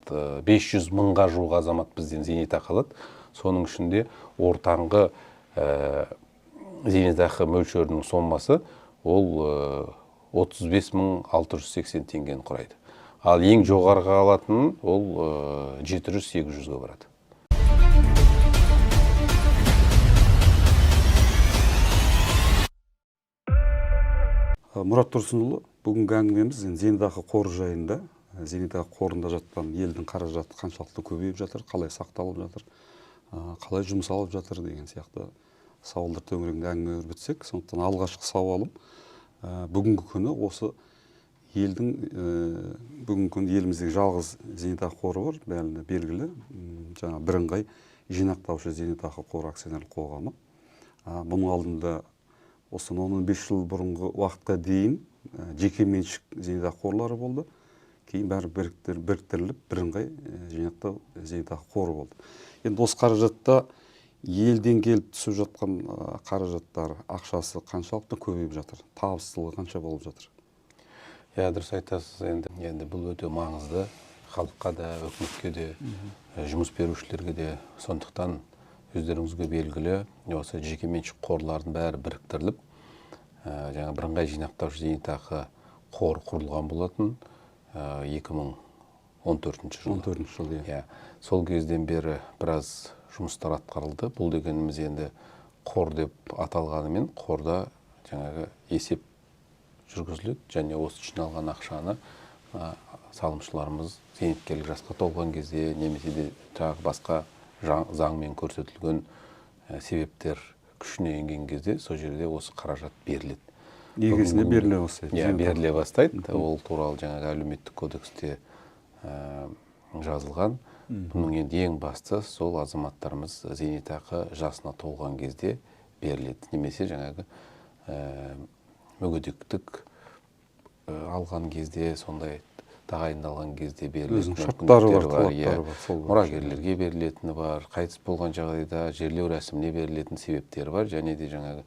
500 мыңға жуық азамат бізден зейнетақы алады. Соның ішінде ортаңғы зейнетақы мөлшерінің сомасы ол 35 680 теңгені құрайды. Ал ең жоғарғы алатын ол 700-800-ге барады. Мұрат Тұрсынұлы, бүгінгі әңгімеміз енді зейнетақы қоры жайында. Зейнетақы қорында жатқан елдің қаражаты қаншалықты көбейіп жатыр, қалай сақталып жатыр, қалай жұмсалып жатыр деген сияқты сауалдар төңірегінде әңгіме өрбітсек. Сондықтан алғашқы сауалым, бүгінгі күні осы елдің, бүгінгі күні еліміздегі жалғыз зейнетақы қоры бар, бәріне белгілі, жаңа бірыңғай жинақтаушы зейнетақы қоры акционерлік қоғамы. Бұның алдында осыдан 10-15 жыл бұрынғы уақытқа дейін жеке меншік зейнетақы қорлары болды. Кейін бәрі біріктіріліп, бірыңғай жинақтау зейнетақы қоры болды. Енді осы қаражатта елден келіп түсіп жатқан қаражаттар, ақшасы қаншалықты көбейіп жатыр, табыстылығы қанша болып жатыр? Иә, дұрыс айтасыз. Енді бұл өте маңызды халыққа да, үкіметке де, жұмыс берушілерге де. Сондықтан өздеріңізге белгілі, осы жекеменшік қорлардың бәрі біріктіріліп, жаңа бірыңғай жинақтаушы зейнетақы қоры құрылған болатын 2014 жылы. 14-жылы, иә. Иә, сол кезден бері біраз жұмыстар атқарылды. Бұл дегеніміз, енді қор деп аталғанымен, қорда жаңағы есеп жүргізіледі және осы жиналған ақшаны салымшыларымыз зейнеткерлік жасқа толған кезде немесе де тағы басқа заңмен көрсетілген себептер күшіне енген кезде сол жерде осы қаражат беріледі. Негізінде беріле бастайды. Иә, беріле бастайды. Ол туралы жаңағы әлеуметтік кодексте жазылған. Бұның енді ең басты, сол азаматтарымыз зейнетақы жасына толған кезде беріледі немесе жаңағы мүгедектік алған кезде, сондай тағайындалған кезде берілетін Өзінің шарттары бар, мүмкіндіктері бар, иә. талаптары бар, сол бойынша. Мұрагерлерге берілетіні бар, қайтыс болған жағдайда жерлеу рәсіміне берілетін себептері бар және де жаңағы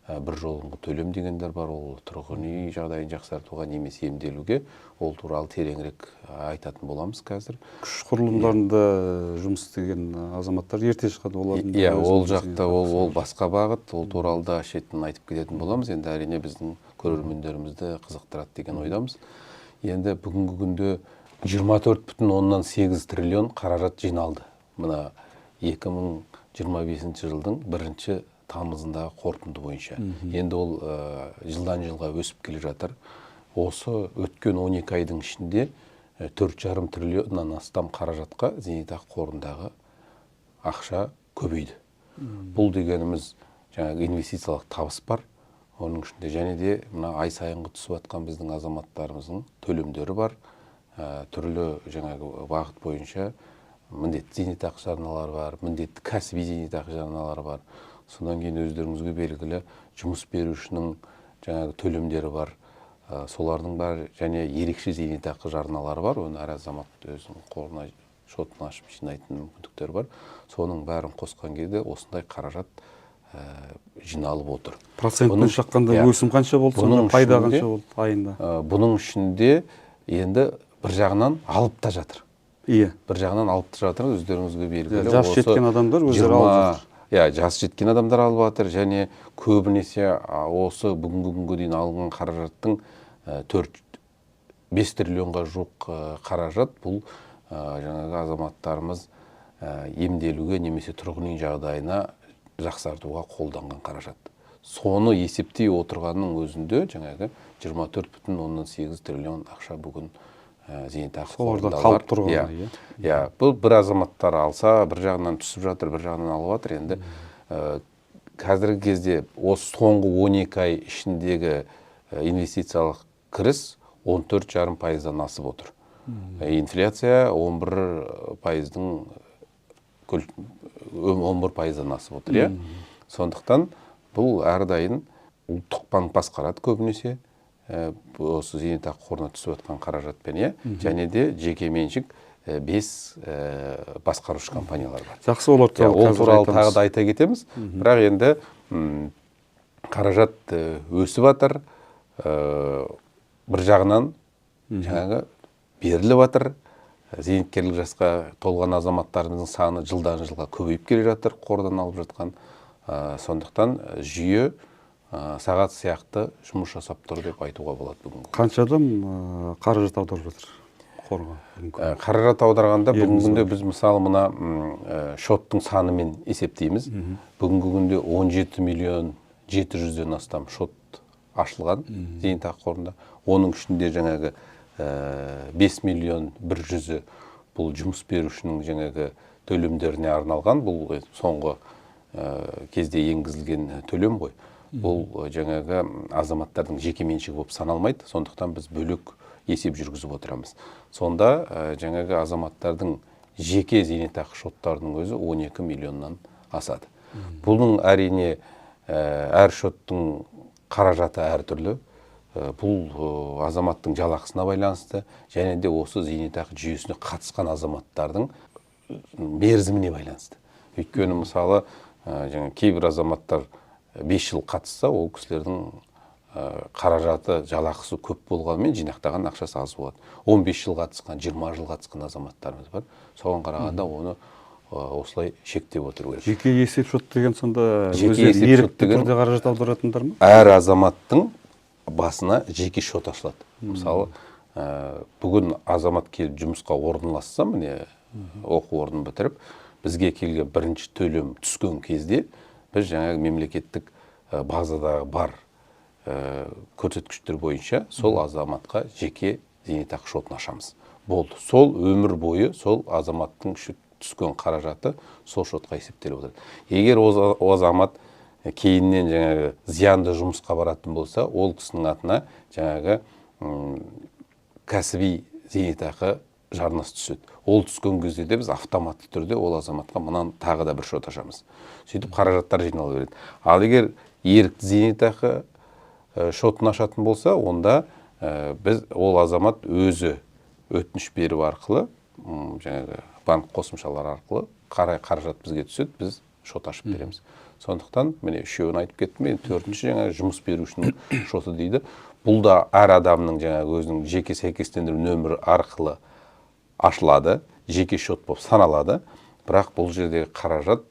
бір жолынғы төлем дегендер бар, ол тұрғын үй жағдайын жақсартуға немесе емделуге. Ол туралы тереңірек айтатын боламыз қазір. Күш құрылымдарында жұмыс істеген азаматтар ерте шығады, олардың да Иә, ол өзінің жақта зейнетақысы ол бар. басқа бағыт, ол туралы да шеттен айтып кететін боламыз. Енді әрине біздің көрермендерімізді қызықтырады деген ойдамыз. Енді бүгінгі күнде 24,8 триллион қаражат жиналды. Мына 2025 жылдың бірінші тамызындағы қорытынды бойынша. Енді ол жылдан жылға өсіп келе жатыр. Осы өткен 12 айдың ішінде 4,5 триллионнан астам қаражатқа зейнетақы қорындағы ақша көбейді. Бұл дегеніміз, жаңағы инвестициялық табыс бар. Оның ішінде және де мына ай сайынғы түсіп жатқан біздің азаматтарымыздың төлемдері бар. Түрлі жаңағы бағыт бойынша міндетті зейнетақы жарналары бар, міндетті кәсіби зейнетақы жарналары бар. Содан кейін өздеріңізге белгілі, жұмыс берушінің жаңағы төлемдері бар. Солардың бәрі және ерекше зейнетақы жарналары бар. Оны әр азамат өзінің қорына, шотын ашып жинайтын мүмкіндіктері бар. Соның бәрін қосқан кезде осындай қаражат жиналып отыр. Процентпен шаққанда өсім қанша болды сонда, Бұның пайда ішінде қанша болды айында? Бұның ішінде енді бір жағынан алып та жатыр. Бір жағынан алып та жатыр, өздеріңізге белгілі. Иә, жас Осы жеткен адамдар өздері алып жатыр. Иә, жас жеткен адамдар алып жатыр және көбінесе осы бүгінгі күнге дейін алынған қаражаттың 4-5 триллионға жуық қаражат бұл жаңағы азаматтарымыз емделуге немесе тұрғын үй жағдайына жақсартуға қолданған қаражат. Соны есептей отырғанның өзінде жаңағы 24,8 триллион ақша бүгін зейнетақы Соларда қорында қалып бар. тұрғаны, Иә. иә. Иә, бұл бір азаматтар алса, бір жағынан түсіп жатыр, бір жағынан алып жатыр. Енді қазіргі кезде осы соңғы 12 ай ішіндегі инвестициялық кіріс 14,5 пайыздан асып отыр. Инфляция 11 пайыздың 11 пайыздан асып отыр, иә. Сондықтан бұл әрдайым ұлттық банк басқарады көбінесе осы зейнетақы қорына түсіп жатқан қаражатпен, иә, және де жеке меншік бес басқарушы компаниялар бар. Жақсы, олар Иә, туралы ол қазір туралы айтамыз. тағы да айта кетеміз. Бірақ енді қаражат өсіп жатыр, бір жағынан жаңағы беріліп жатыр. Зейнеткерлік жасқа толған азаматтарымыздың саны жылдан жылға көбейіп келе жатыр, қордан алып жатқан. Сондықтан жүйе сағат сияқты жұмыс жасап тұр деп айтуға болады бүгінгі. Қанша адам қаражат аударып жатыр қорға? Қаражат аударғанда бүгінгі күнде біз мысалы мына шоттың санымен есептейміз. Бүгінгі күнде 17 миллион 700-ден астам шот ашылған зейнетақы қорында. Оның ішінде жаңағы 5 миллион 100-і бұл жұмыс берушінің жаңағы төлемдеріне арналған, бұл соңғы кезде енгізілген төлем ғой. Бұл жаңағы азаматтардың жеке меншігі болып саналмайды, сондықтан біз бөлек есеп жүргізіп отырамыз. Сонда жаңағы азаматтардың жеке зейнетақы шоттарының өзі 12 миллионнан асады. Бұның әрине әр шоттың қаражаты әртүрлі. Бұл азаматтың жалақысына байланысты және де осы зейнетақы жүйесіне қатысқан азаматтардың мерзіміне байланысты. Өйткені мысалы жаңа кейбір азаматтар 5 жыл қатысса, ол кісілердің қаражаты, жалақысы көп болғанымен жинақтаған ақшасы аз болады. 15 жыл қатысқан, 20 жыл қатысқан азаматтарымыз бар. Соған қарағанда оны осылай шектеп отыру керек. Жеке есеп шот деген сонда жеке өздері есеп шот ерікті деген түрде қаражат аударатындар ма? Әр азаматтың басына жеке шот ашылады. Мысалы, бүгін азамат келіп жұмысқа орналасса, міне оқу орнын бітіріп, бізге келген бірінші төлем түскен кезде біз жаңағы мемлекеттік базадағы бар көрсеткіштер бойынша сол азаматқа жеке зейнетақы шотын ашамыз. Болды. Сол өмір бойы сол азаматтың түскен қаражаты сол шотқа есептеліп отырады. Егер ол азамат кейіннен жаңағы зиянды жұмысқа баратын болса, ол кісінің атына жаңағы кәсіби зейнетақы жарнасы түседі. Ол түскен кезде де біз автоматты түрде ол азаматқа мынан тағы да бір шот ашамыз. Сөйтіп қаражаттар жинала береді. Ал егер ерікті зейнетақы шотын ашатын болса, онда біз ол азамат өзі өтініш беру арқылы, жаңағы банк қосымшалары арқылы қарай қаражат бізге түседі, біз шот ашып береміз. Сондықтан міне үшеуін айтып кеттім, енді төртінші жаңағы жұмыс берушінің шоты дейді. Бұл да әр адамның жаңағы өзінің жеке сәйкестендіру нөмірі арқылы ашылады, жеке шот болып саналады. Бірақ бұл жердегі қаражат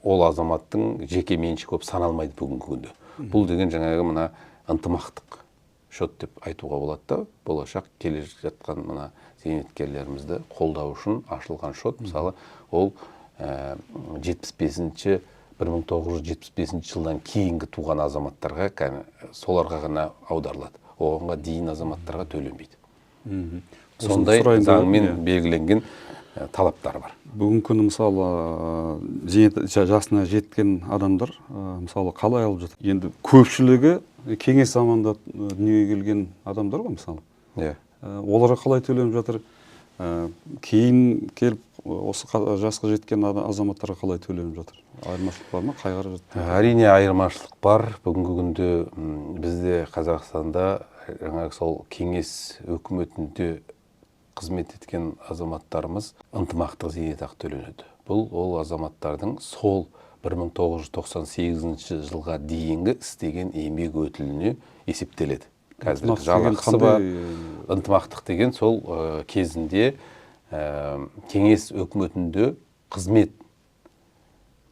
ол азаматтың жеке меншігі болып саналмайды бүгінгі күнде. Бұл деген жаңағы мына ынтымақтық шот деп айтуға болады да, болашақ келе жатқан мына зейнеткерлерімізді қолдау үшін ашылған шот. Мысалы, ол 1975 жылдан кейінгі туған азаматтарға, соларға ғана аударылады. Оғанға дейін азаматтарға төленбейді. Сондай Осыны сұрайын деп заңмен едім, иә. белгіленген талаптар бар. Бүгінгі күні мысалы, зейнет жасына жеткен адамдар, мысалы, қалай алып жатыр? Енді көпшілігі кеңес заманында дүниеге келген адамдар ғой, мысалы. Оларға қалай төленіп жатыр? Кейін келіп осы жасқа жеткен азаматтарға қалай төленіп жатыр? Айырмашылық бар ма? Қай қаражат? Әрине айырмашылық бар. Бүгінгі күнде, бізде Қазақстанда жаңағы сол кеңес өкіметінде қызмет еткен азаматтарымыз ынтымақтық зейнетақы төленеді. Бұл ол азаматтардың сол 1998 жылға дейінгі істеген еңбек өтіліне есептеледі. Қазіргі Ынтымақтық деген жалақысы бар. қандай? Ынтымақтық деген сол кезінде кеңес өкіметінде қызмет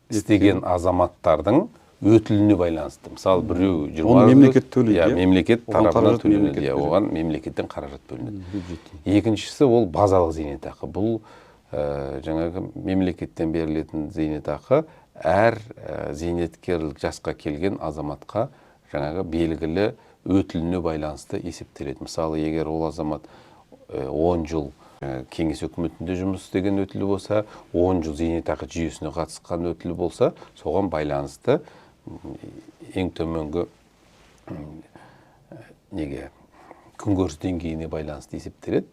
істеген азаматтардың өтіліне байланысты. Мысалы, біреу жиырма Оны жыл мемлекет төлейді, иә, иә? мемлекет Оған тарапынан қаражат төленеді, мемлекет иә, береді. оған мемлекеттен қаражат бөлінеді. Бюджеттен. Екіншісі ол базалық зейнетақы. Бұл жаңағы мемлекеттен берілетін зейнетақы әр зейнеткерлік жасқа келген азаматқа жаңағы белгілі өтіліне байланысты есептеледі. Мысалы, егер ол азамат 10 жыл кеңес өкіметінде жұмыс істеген өтілі болса, 10 жыл зейнетақы жүйесіне қатысқан өтілі болса, соған байланысты ең төменгі неге күнкөріс деңгейіне байланысты есептеледі.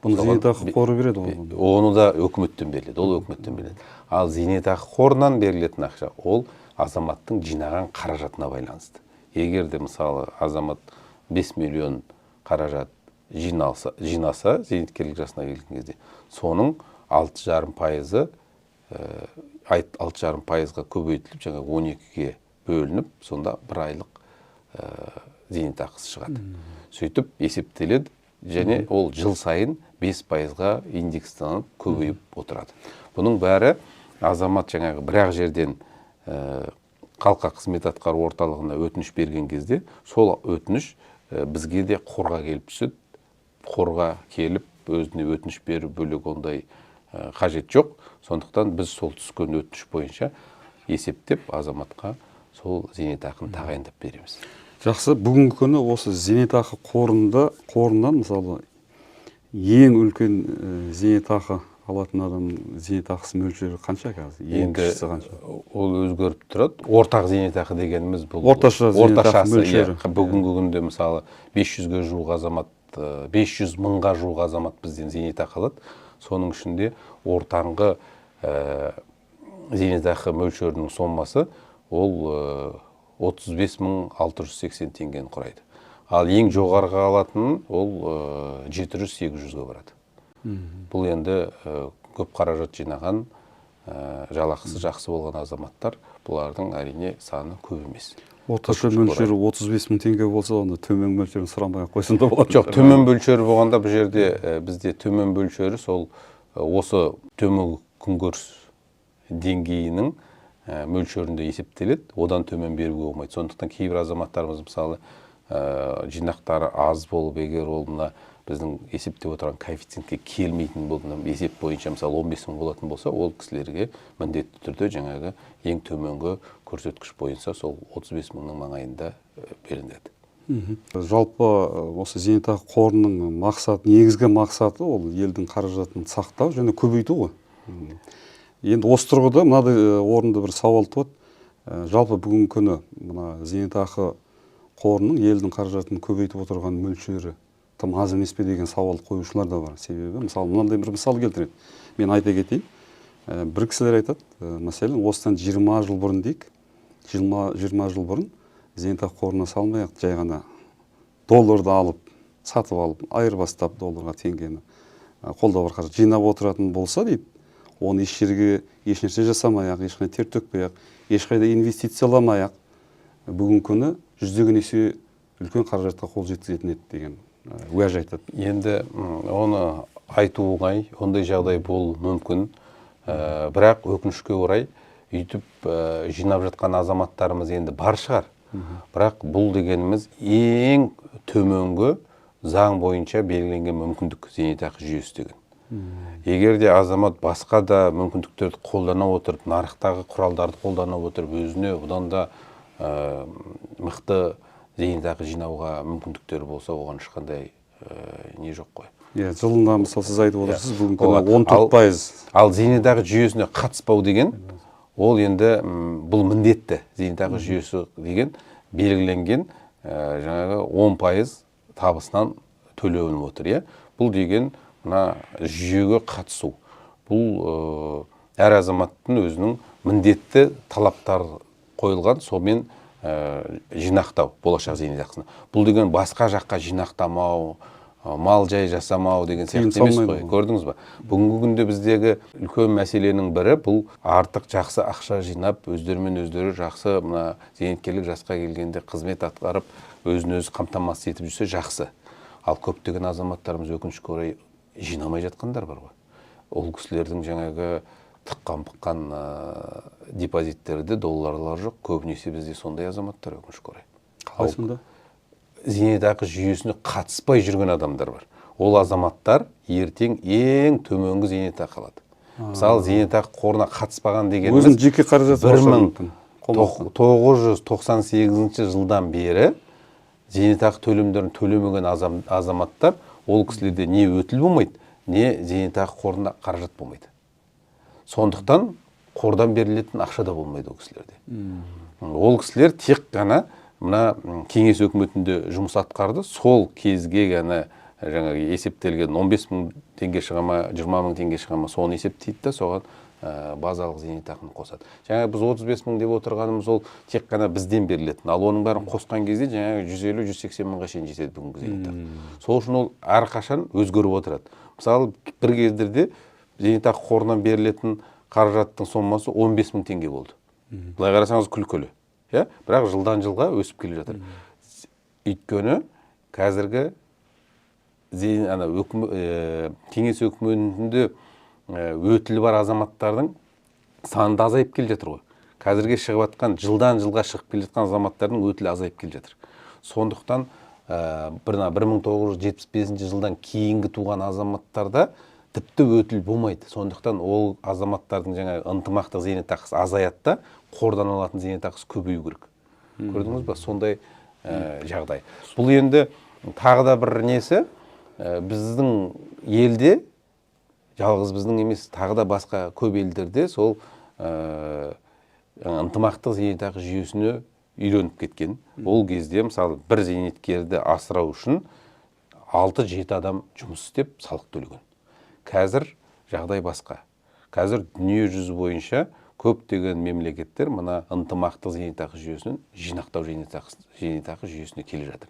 Бұны Соған зейнетақы қоры береді ғой бұны. Оны да өкіметтен беріледі, ол өкіметтен беріледі. Ал зейнетақы қорынан берілетін ақша ол азаматтың жинаған қаражатына байланысты. Егер де мысалы азамат 5 миллион қаражат жинаса зейнеткерлік жасына келген кезде, соның алты жарым пайызы алты жарым пайызға көбейтіліп, жаңа он екіге бөлініп, сонда бір айлық зейнетақысы шығады. Сөйтіп есептеледі, Және ол жыл сайын 5%-ға индекстанып көбейіп отырады. Бұның бәрі азамат жаңағы бір-ақ жерден халыққа қызмет атқару орталығына өтініш берген кезде, сол өтініш бізге де қорға келіп түседі. Қорға келіп өзіне өтініш беру бөлек ондай қажет жоқ. Сондықтан біз сол түскен өтініш бойынша есептеп азаматқа сол зейнетақыны тағайындап береміз. Жақсы, бүгінгі күні осы зейнетақы қорынан мысалы ең үлкен зейнетақы алатын адам зейнетақысы мөлшері қанша қазір? Ең Енді кішісі қанша? Ол өзгеріп тұрады. Ортақ зейнетақы дегеніміз бұл орташа зейнетақы орташасы, мөлшері. Иә, бүгінгі күнде мысалы 500-ге жуық азамат, 500 мыңға жуық азамат бізден зейнетақы алады. Соның ішінде ортаңғы зейнетақы мөлшерінің сомасы ол 35 680 теңгені құрайды. Ал ең жоғарғы алатын ол 700-800-ге барады. Бұл енді көп қаражат жинаған, жалақысы жақсы болған азаматтар, бұлардың әрине саны көп емес. Орташа мөлшері 35 мың теңге болса, онда төмен мөлшерін сұрамай ақ қойсын да болады. Жоқ, төмен мөлшері болғанда бұл жерде бізде төмен мөлшері сол осы төменгі күнкөріс деңгейінің мөлшерінде есептеледі, одан төмен беруге болмайды. Сондықтан кейбір азаматтарымыз мысалы жинақтары аз болып, егер ол мына біздің есептеп отырған коэффициентке келмейтін болып, мына есеп бойынша мысалы 15 мың болатын болса, ол кісілерге міндетті түрде жаңағы ең төменгі көрсеткіш бойынша сол 35 мыңның маңайында беріледі. Жалпы осы зейнетақы қорының мақсаты, негізгі мақсаты ол елдің қаражатын сақтау және көбейту ғой. Енді осы тұрғыда мынадай орынды бір сауал туады. Жалпы бүгінгі күні мына зейнетақы қорының елдің қаражатын көбейтіп отырған мөлшері тым аз емес пе деген сауал қоюшылар да бар. Себебі мысалы мынандай бір мысал келтіреді. Мен айта кетейін. Бір кісілер айтады, мәселен, осыдан 20 жыл бұрын дейік, 20 жыл бұрын зейнетақы қорына салмай ақ жай ғана долларды алып, сатып алып, айырбастап долларға теңгені, қолда бар қаржы жинап отыратын болса дейді, оны еш жерге еш нәрсе жасамай ақ, ешқандай тер төкпей ақ, ешқайда инвестицияламай ақ, бүгінгі күні жүздеген есе үлкен қаражатқа қол жеткізетін еді деген уәж айтады. Енді оны айту оңай, ондай жағдай болуы мүмкін. Бірақ өкінішке орай өйтіп жинап жатқан азаматтарымыз енді бар шығар. Бірақ бұл дегеніміз ең төменгі заң бойынша белгіленген мүмкіндік зейнетақы жүйесі деген. Егер де азамат басқа да мүмкіндіктерді қолдана отырып, нарықтағы құралдарды қолдана отырып, өзіне бұдан да мықты зейнетақы жинауға мүмкіндіктері болса, оған ешқандай не жоқ қой. Иә, жылына мысалы сіз айтып отырсыз, бүгінгі күні Оған 14 пайыз. Ал зейнетақы жүйесіне қатыспау деген, ол енді бұл міндетті зейнетақы жүйесі деген белгіленген жаңағы 10% табысынан төленіп отыр, иә. Бұл деген мына жүйеге қатысу. Бұл әр азаматтың өзінің міндетті талаптары қойылған, сонымен жинақтау болашақ зейнетақысына. Бұл деген басқа жаққа жинақтамау, мал жай жасамау деген Тыйым сияқты емес салмайды қой. ғой. Көрдіңіз ба? Бүгінгі күнде біздегі үлкен мәселенің бірі бұл артық жақсы ақша жинап, өздерімен өздері жақсы мына зейнеткерлік жасқа келгенде қызмет атқарып, өзін өзі қамтамасыз етіп жүрсе жақсы. Ал көптеген азаматтарымыз өкінішке орай жинамай жатқандар бар ғой. Ол кісілердің жаңағы тыққан пыққан депозиттерде долларлар жоқ. Көбінесе бізде сондай азаматтар өкінішке орай. Қалай сонда? Зейнетақы жүйесіне қатыспай жүрген адамдар бар. Ол азаматтар ертең ең төменгі зейнетақы алады. Мысалы, зейнетақы қорына қатыспаған дегеніміз өзінің жеке қаражаты бір бар шығар мың мүмкін, қолдауға. тоғыз жүз тоқсан сегізінші жылдан бері зейнетақы төлемдерін төлемеген азаматтар, ол кісілерде не өтіл болмайды, не зейнетақы қорында қаражат болмайды. Сондықтан қордан берілетін ақша да болмайды ол кісілерде. Ол кісілер тек қана мына кеңес өкіметінде жұмыс атқарды, сол кезге ғана жаңағы есептелген 15 мың теңге шыға ма, 20 мың теңге шыға ма, соны есептейді да, соған базалық зейнетақыны қосады. Жаңа біз 35 мың деп отырғанымыз ол тек қана бізден берілетін, ал оның бәрін қосқан кезде жаңағы 150-180 мыңға шейін жетеді бүгінгі зейнетақы. Сол үшін ол әрқашан өзгеріп отырады. Мысалы, бір кездерде зейнетақы қорынан берілетін қаражаттың сомасы 15 мың теңге болды. Былай қарасаңыз, күлкілі, иә, бірақ жылдан жылға өсіп келе жатыр. Өйткені қазіргі ана кеңес өкіметінде өтілі бар азаматтардың саны да азайып келе жатыр ғой. Қазірге шығып жатқан, жылдан жылға шығып келе жатқан азаматтардың өтілі азайып келе жатыр. Сондықтан 1975 жылдан кейінгі туған азаматтарда тіпті өтіл болмайды. Сондықтан ол азаматтардың жаңағы ынтымақтық зейнетақысы азаяды да, қордан алатын зейнетақысы көбею керек. Көрдіңіз ба? Сондай жағдай. Бұл енді тағы да бір несі, біздің елде, жалғыз біздің емес, тағы да басқа көп елдерде сол ынтымақтық зейнетақы жүйесіне үйреніп кеткен. Ол кезде, мысалы, бір зейнеткерді асырау үшін 6-7 адам жұмыс істеп салық төлеген. Қазір жағдай басқа. Қазір дүние жүзі бойынша көптеген мемлекеттер мына ынтымақтық зейнетақы жүйесінен жинақтау зейнетақы жүйесіне келе жатыр.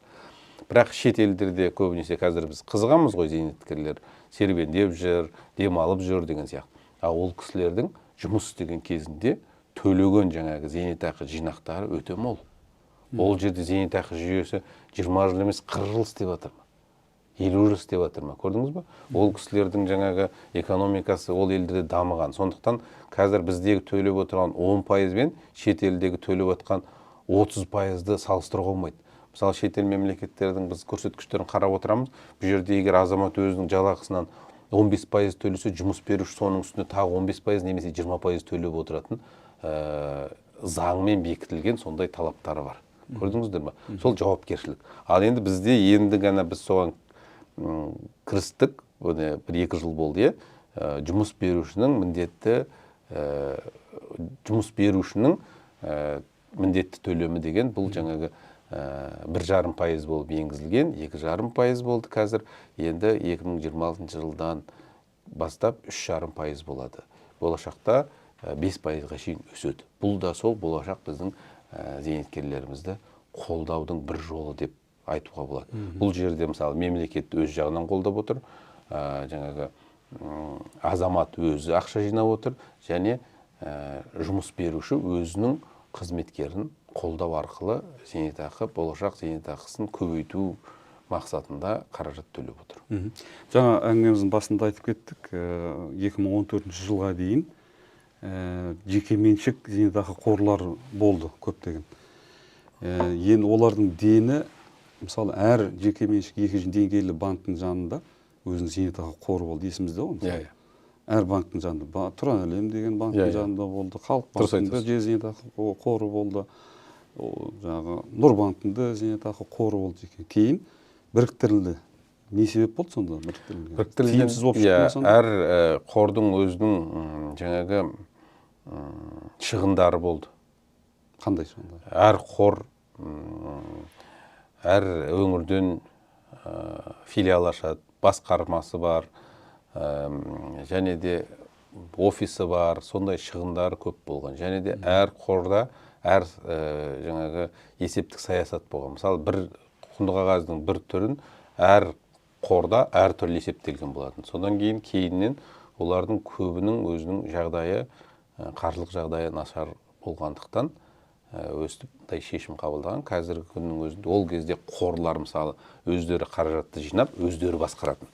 Бірақ шет елдерде көбінесе қазір біз қызығамыз ғой, зейнеткерлер серуендеп жүр, демалып жүр деген сияқты. Ал ол кісілердің жұмыс істеген кезінде төлеген жаңағы зейнетақы жинақтары өте мол. Ол жерде зейнетақы жүйесі 20 жыл емес, 40 жыл істеп жатыр ма, 50 жыл істеп жатыр ма, көрдіңіз ба? Ол кісілердің жаңағы экономикасы ол елдерде дамыған. Сондықтан қазір біздегі төлеп отырған 10% бен шет елдегі төлеп отырған 30%-ды салыстыруға болмайды. Мысалы, шетел мемлекеттердің біз көрсеткіштерін қарап отырамыз. Бұл жерде егер азамат өзінің жалақысынан 15% төлесе, жұмыс беруші соның үстіне тағы 15% немесе 20% төлеп отыратын заңмен бекітілген сондай талаптары бар. Көрдіңіздер ме? Сол жауапкершілік. Ал енді бізде енді ғана біз соған кірістік, бұны 1-2 жыл болды, иә? Жұмыс берушінің міндетті, жұмыс берушінің міндетті төлемі деген бұл жаңағы 1,5% болып енгізілген, 2,5% болды қазір. Енді 2026 жылдан бастап 3,5% болады. Болашақта 5%-ға шейін өседі. Бұл да сол болашақ біздің зейнеткерлерімізді қолдаудың бір жолы деп айтуға болады. Бұл жерде, мысалы, мемлекет өз жағынан қолдап отыр, жаңағы азамат өзі ақша жинап отыр, және жұмыс беруші өзінің қызметкерін қолдау арқылы зейнетақы, болашақ зейнетақысын көбейту мақсатында қаражат төлеп отыр. Жаңа әңгімеміздің басында айтып кеттік, 2014 жылға дейін жекеменшік зейнетақы қорлары болды көптеген. Енді олардың дені, мысалы, әр жекеменшік екі деңгейлі банктің жанында өзінің зейнетақы қоры болды, есімізде ғой, мысалы. Әр банктің жанында, Тұран Әлем деген банктің жанында болды, Халық Дұрыс банктің айтасыз. де зейнетақы қоры болды, жаңағы Нұрбанктің де зейнетақы қоры болды екен. Кейін біріктірілді. Не себеп болды сонда біріктірілген? Біріктірілген, Тиімсіз болып шықты иә, ма сонда? Әр қордың өзінің жаңағы шығындары болды. Қандай шығындар? Әр қор, әр өңірден филиал ашады, басқармасы бар, және де офисі бар, сондай шығындары көп болған. Және де әр қорда әр жаңағы есептік саясат болған. Мысалы, бір құнды қағаздың бір түрін әр қорда әртүрлі есептелген болатын. Содан кейін кейіннен олардың көбінің өзінің жағдайы, қаржылық жағдайы нашар болғандықтан, өстіп мындай шешім қабылдаған. Қазіргі күннің өзінде ол кезде қорлар, мысалы, өздері қаражатты жинап, өздері басқаратын.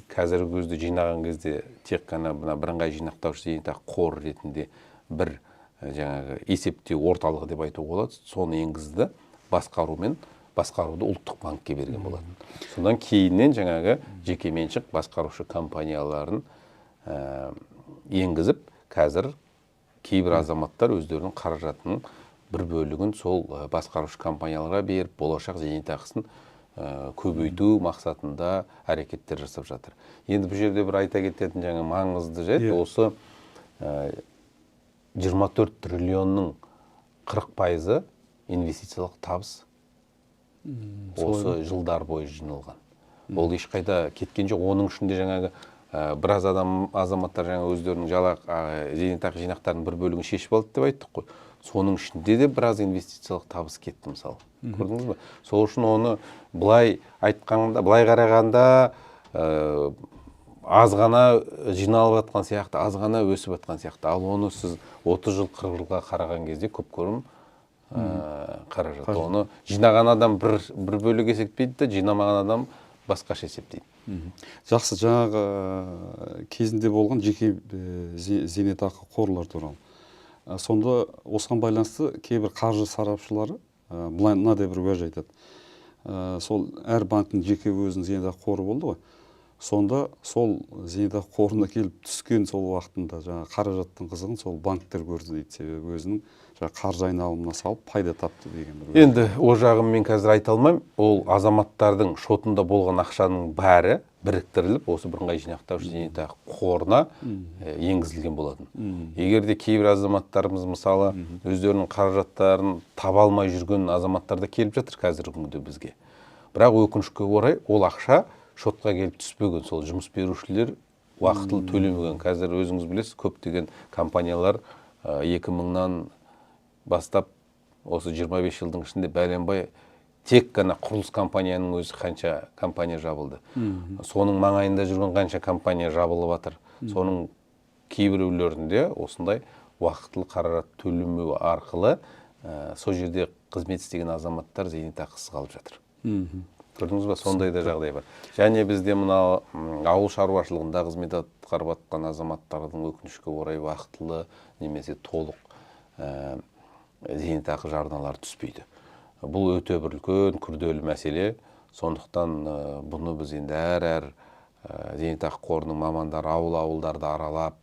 Қазіргі кезде жинаған кезде тек қана мына бірыңғай жинақтаушы зейнетақы қоры ретінде бір жаңағы есептеу орталығы деп айтуға болады, соны енгізді, басқаруды ұлттық банкке берген болатын. Содан кейіннен жаңағы жекеменшік басқарушы компанияларын енгізіп, қазір кейбір азаматтар өздерінің қаражатының бір бөлігін сол басқарушы компанияларға беріп, болашақ зейнетақысын көбейту мақсатында әрекеттер жасап жатыр. Енді бұл жерде бір айта кететін жаңа маңызды жайт, осы 24 триллионның 40% инвестициялық табыс. Осы жылдар бойы жиналған. Ол ешқайда кеткен жоқ. Оның ішінде жаңағы біраз азаматтар жаңа өздерінің зейнетақы жинақтарының бір бөлігін шешіп алды деп айттық қой. Соның ішінде де біраз инвестициялық табыс кетті, мысалы. Көрдіңіз бе? Сол үшін оны былай айтқанда, былай қарағанда, аз ғана жиналып жатқан сияқты, аз ғана өсіп жатқан сияқты. Ал оны сіз 30 жыл, 40 жылға қараған кезде көп көрім қаражат. Оны жинаған адам бір бөлік есептейді де, жинамаған адам басқаша есептейді. Жақсы, жаңағы кезінде болған жеке зейнетақы қорлар туралы. Сонда осыған байланысты кейбір қаржы сарапшылары былай мынадай бір уәж айтады. Сол әр банктің жеке өзінің зейнетақы қоры болды ғой. Сонда сол зейнетақы қорына келіп түскен сол уақытында жаңағы қаражаттың қызығын сол банктер көрді дейді. Себебі өзінің жаңағы қаржы айналымына салып пайда тапты деген бір. Енді ол жағын мен қазір айта алмаймын. Ол азаматтардың шотында болған ақшаның бәрі біріктіріліп, осы бірыңғай жинақтаушы зейнетақы қорына енгізілген болатын. Егер де кейбір азаматтарымыз, мысалы, өздерінің қаражаттарын таба алмай жүрген азаматтар да келіп жатыр қазіргі күнде бізге. Бірақ өкінішке орай ол ақша шотқа келіп түспеген, сол жұмыс берушілер уақытылы төлемеген. Қазір өзіңіз білесіз, көптеген компаниялар 2000-нан бастап осы 25 жылдың ішінде бәленбай, тек қана құрылыс компанияның өзі қанша компания жабылды. Соның маңайында жүрген қанша компания жабылып жатыр. Соның кейбіреулерінде осындай уақытылы қаражат төлемеу арқылы сол жерде қызмет істеген азаматтар зейнетақысыз қалып жатыр. Көрдіңіз ба, сондай да жағдай бар. Және бізде мына ауыл шаруашылығында қызмет атқарып жатқан азаматтардың өкінішке орай уақытылы немесе толық зейнетақы жарналары түспейді. Бұл өте бір үлкен күрделі мәселе. Сондықтан бұны біз енді әр зейнетақы қорының мамандары ауыл-ауылдарды аралап,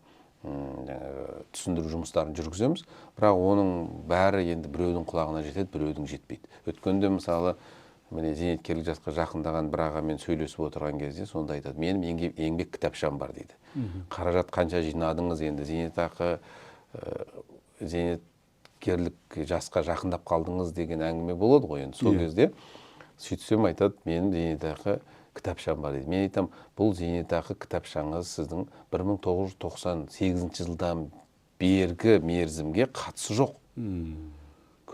түсіндіру жұмыстарын жүргіземіз. Бірақ оның бәрі енді біреудің құлағына жетеді, біреудің жетпейді. Өткенде, мысалы, міне, зейнеткерлік жасқа жақындаған бір ағамен сөйлесіп отырған кезде сонда айтады: менің еңбек кітапшам бар дейді. Қаражат қанша жинадыңыз, енді зейнетақы, зейнеткерлік жасқа жақындап қалдыңыз деген әңгіме болады ғой енді сол кезде. Сөйтсем айтады: менің зейнетақы кітапшам бар дейді. Мен айтамын: бұл зейнетақы кітапшаңыз сіздің 1998 жылдан бергі мерзімге қатысы жоқ.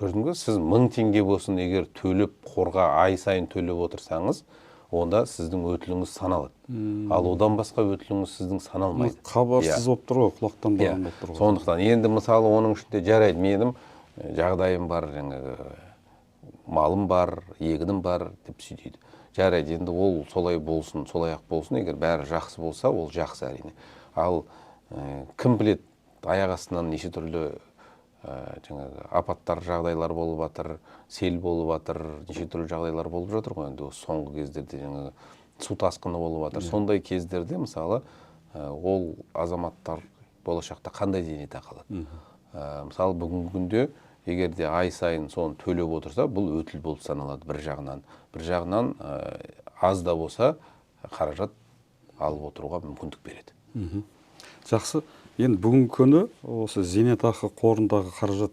Көрдіңіз бе, сіз 1000 теңге болсын егер төлеп, қорға ай сайын төлеп отырсаңыз, онда сіздің өтіліңіз саналады. Ал одан басқа өтіліңіз сіздің саналмайды. Хабарсыз болып тұр ғой, құлақтанбаған болып тұр ғой. Сондықтан енді, мысалы, оның ішінде жарайды, менің жағдайым бар, жаңағы малым бар, егінім бар деп сөйтеді. Жарайды, енді ол солай болсын, солай ақ болсын, егер бәрі жақсы болса, ол жақсы әрине. Ал кім біледі, аяқ астынан неше түрлі жаңағы апаттар, жағдайлар болып жатыр, сел болып жатыр, неше түрлі жағдайлар болып жатыр ғой енді осы соңғы кездерде жаңағы су тасқыны болып жатыр. Сондай кездерде, мысалы, ол азаматтар болашақта қандай зейнетақы алады? Мысалы, бүгінгі күнде егер де ай сайын соны төлеп отырса, бұл өтіл болып саналады бір жағынан. Бір жағынан аз да болса қаражат алып отыруға мүмкіндік береді. Жақсы. Енді бүгінгі күні осы зейнетақы қорындағы қаражат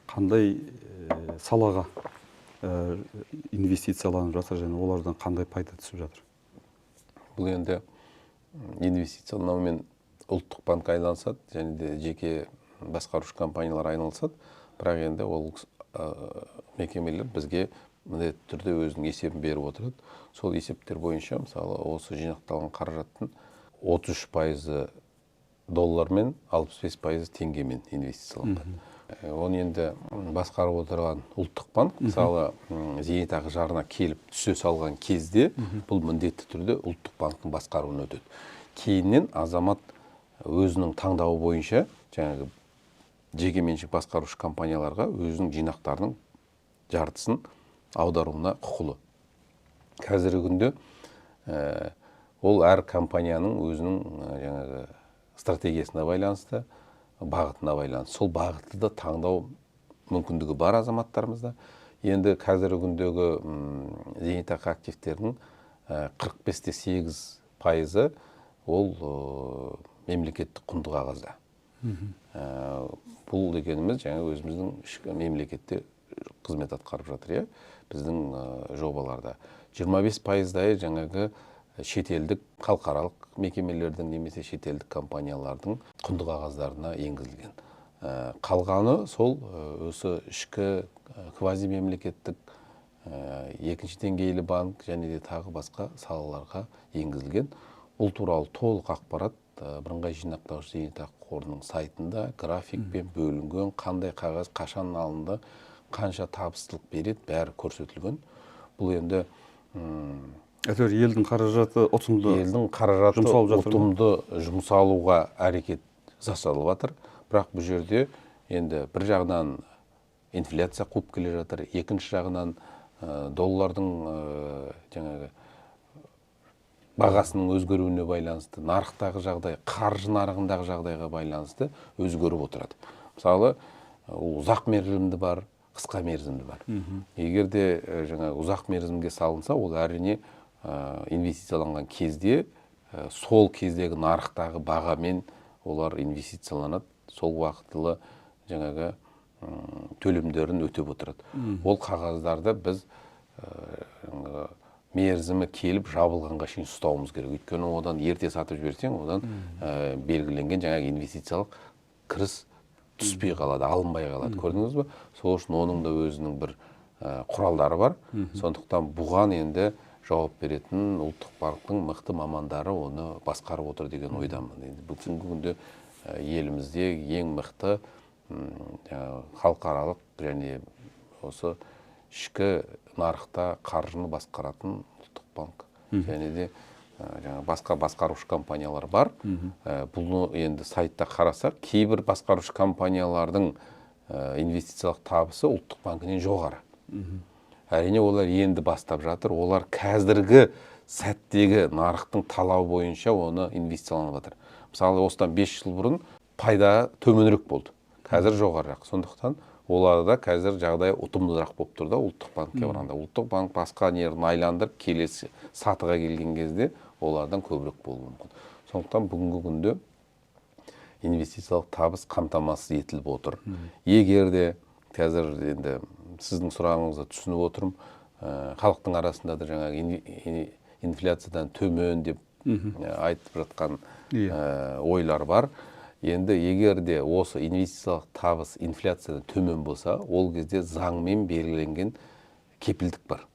қандай салаға инвестицияланып жатыр және олардан қандай пайда түсіп жатыр? Бұл енді инвестицияланумен ұлттық банк айналысады және де жеке басқарушы компаниялар айналысады. Бірақ енді ол мекемелер бізге міндетті түрде өзінің есебін беріп отырады. Сол есептер бойынша, мысалы, осы жинақталған қаражаттың 33%-ы доллармен, 65%-ы теңгемен инвестицияланған. Оны енді басқарып отырған ұлттық банк. Мысалы, зейнетақы жарна келіп түсе салған кезде бұл міндетті түрде ұлттық банктің басқаруына өтеді. Кейіннен азамат өзінің таңдауы бойынша жаңағы жеке меншік басқарушы компанияларға өзінің жинақтарының жартысын аударуына құқылы. Қазіргі күнде ол әр компанияның өзінің жаңағы стратегиясына байланысты, бағытына байланысты. Сол бағытты да таңдау мүмкіндігі бар азаматтарымызда. Енді қазіргі күндегі зейнетақы активтерінің 45,8%-ы ол мемлекеттік құнды қағазда. Бұл дегеніміз жаңа өзіміздің ішкі мемлекетте қызмет атқарып жатыр, иә, біздің жобаларда. 25%-дайы жаңағы шетелдік халықаралық мекемелердің немесе шетелдік компаниялардың құнды қағаздарына енгізілген. Қалғаны сол осы ішкі квазимемлекеттік, екінші деңгейлі банк және де тағы басқа салаларға енгізілген. Бұл туралы толық ақпарат бірыңғай жинақтаушы зейнетақы қорының сайтында графикпен бөлінген, қандай қағаз қашан алынды, қанша табыстылық береді, бәрі көрсетілген. Бұл енді Әйтеуір елдің қаражаты ұтымды, елдің қаражаты жұмсалып жатыр ма? Ұтымды жұмсалуға әрекет жасалып жатыр. Бірақ бұл жерде енді бір жағынан инфляция қуып келе жатыр, екінші жағынан доллардың жаңағы бағасының өзгеруіне байланысты, нарықтағы жағдай, қаржы нарығындағы жағдайға байланысты өзгеріп отырады. Мысалы, ол ұзақ мерзімді бар, қысқа мерзімді бар. Егер де жаңағы ұзақ мерзімге салынса, ол әрине инвестицияланған кезде сол кездегі нарықтағы бағамен олар инвестицияланады, сол уақытылы жаңағы төлемдерін өтеп отырады. Ол қағаздарды біз жаңағы мерзімі келіп жабылғанға шейін ұстауымыз керек. Өйткені одан ерте сатып жіберсең, одан белгіленген жаңағы инвестициялық кіріс түспей қалады, алынбай қалады. Көрдіңіз бе? Сол үшін оның да өзінің бір құралдары бар. Сондықтан бұған енді жауап беретін Ұлттық банктың мықты мамандары оны басқарып отыр деген ойдамын. Енді бүгінгі күнде елімізде ең мықты жаңағы халықаралық және осы ішкі нарықта қаржыны басқаратын Ұлттық банк және де жаңағы басқа басқарушы компаниялар бар. Бұны енді сайтта қарасақ, кейбір басқарушы компаниялардың инвестициялық табысы Ұлттық банкінен жоғары. Әрине, олар енді бастап жатыр. Олар қазіргі сәттегі нарықтың талабы бойынша оны инвестицияланып жатыр. Мысалы, осыдан 5 жыл бұрын пайда төменірек болды, қазір жоғарырақ. Сондықтан оларда қазір жағдай ұтымдырақ болып тұр да Ұлттық банкке қарағанда. Ұлттық банк басқа нерін айландырып, келесі сатыға келген кезде олардан көбірек болуы мүмкін. Сондықтан бүгінгі күнде инвестициялық табыс қамтамасыз етіліп отыр. Егер де қазір енді сіздің сұрағыңызды түсініп отырмын, халықтың арасында да жаңағы инфляциядан төмен деп айтып жатқан ойлар бар. Енді егер де осы инвестициялық табыс инфляциядан төмен болса, ол кезде заңмен белгіленген кепілдік бар.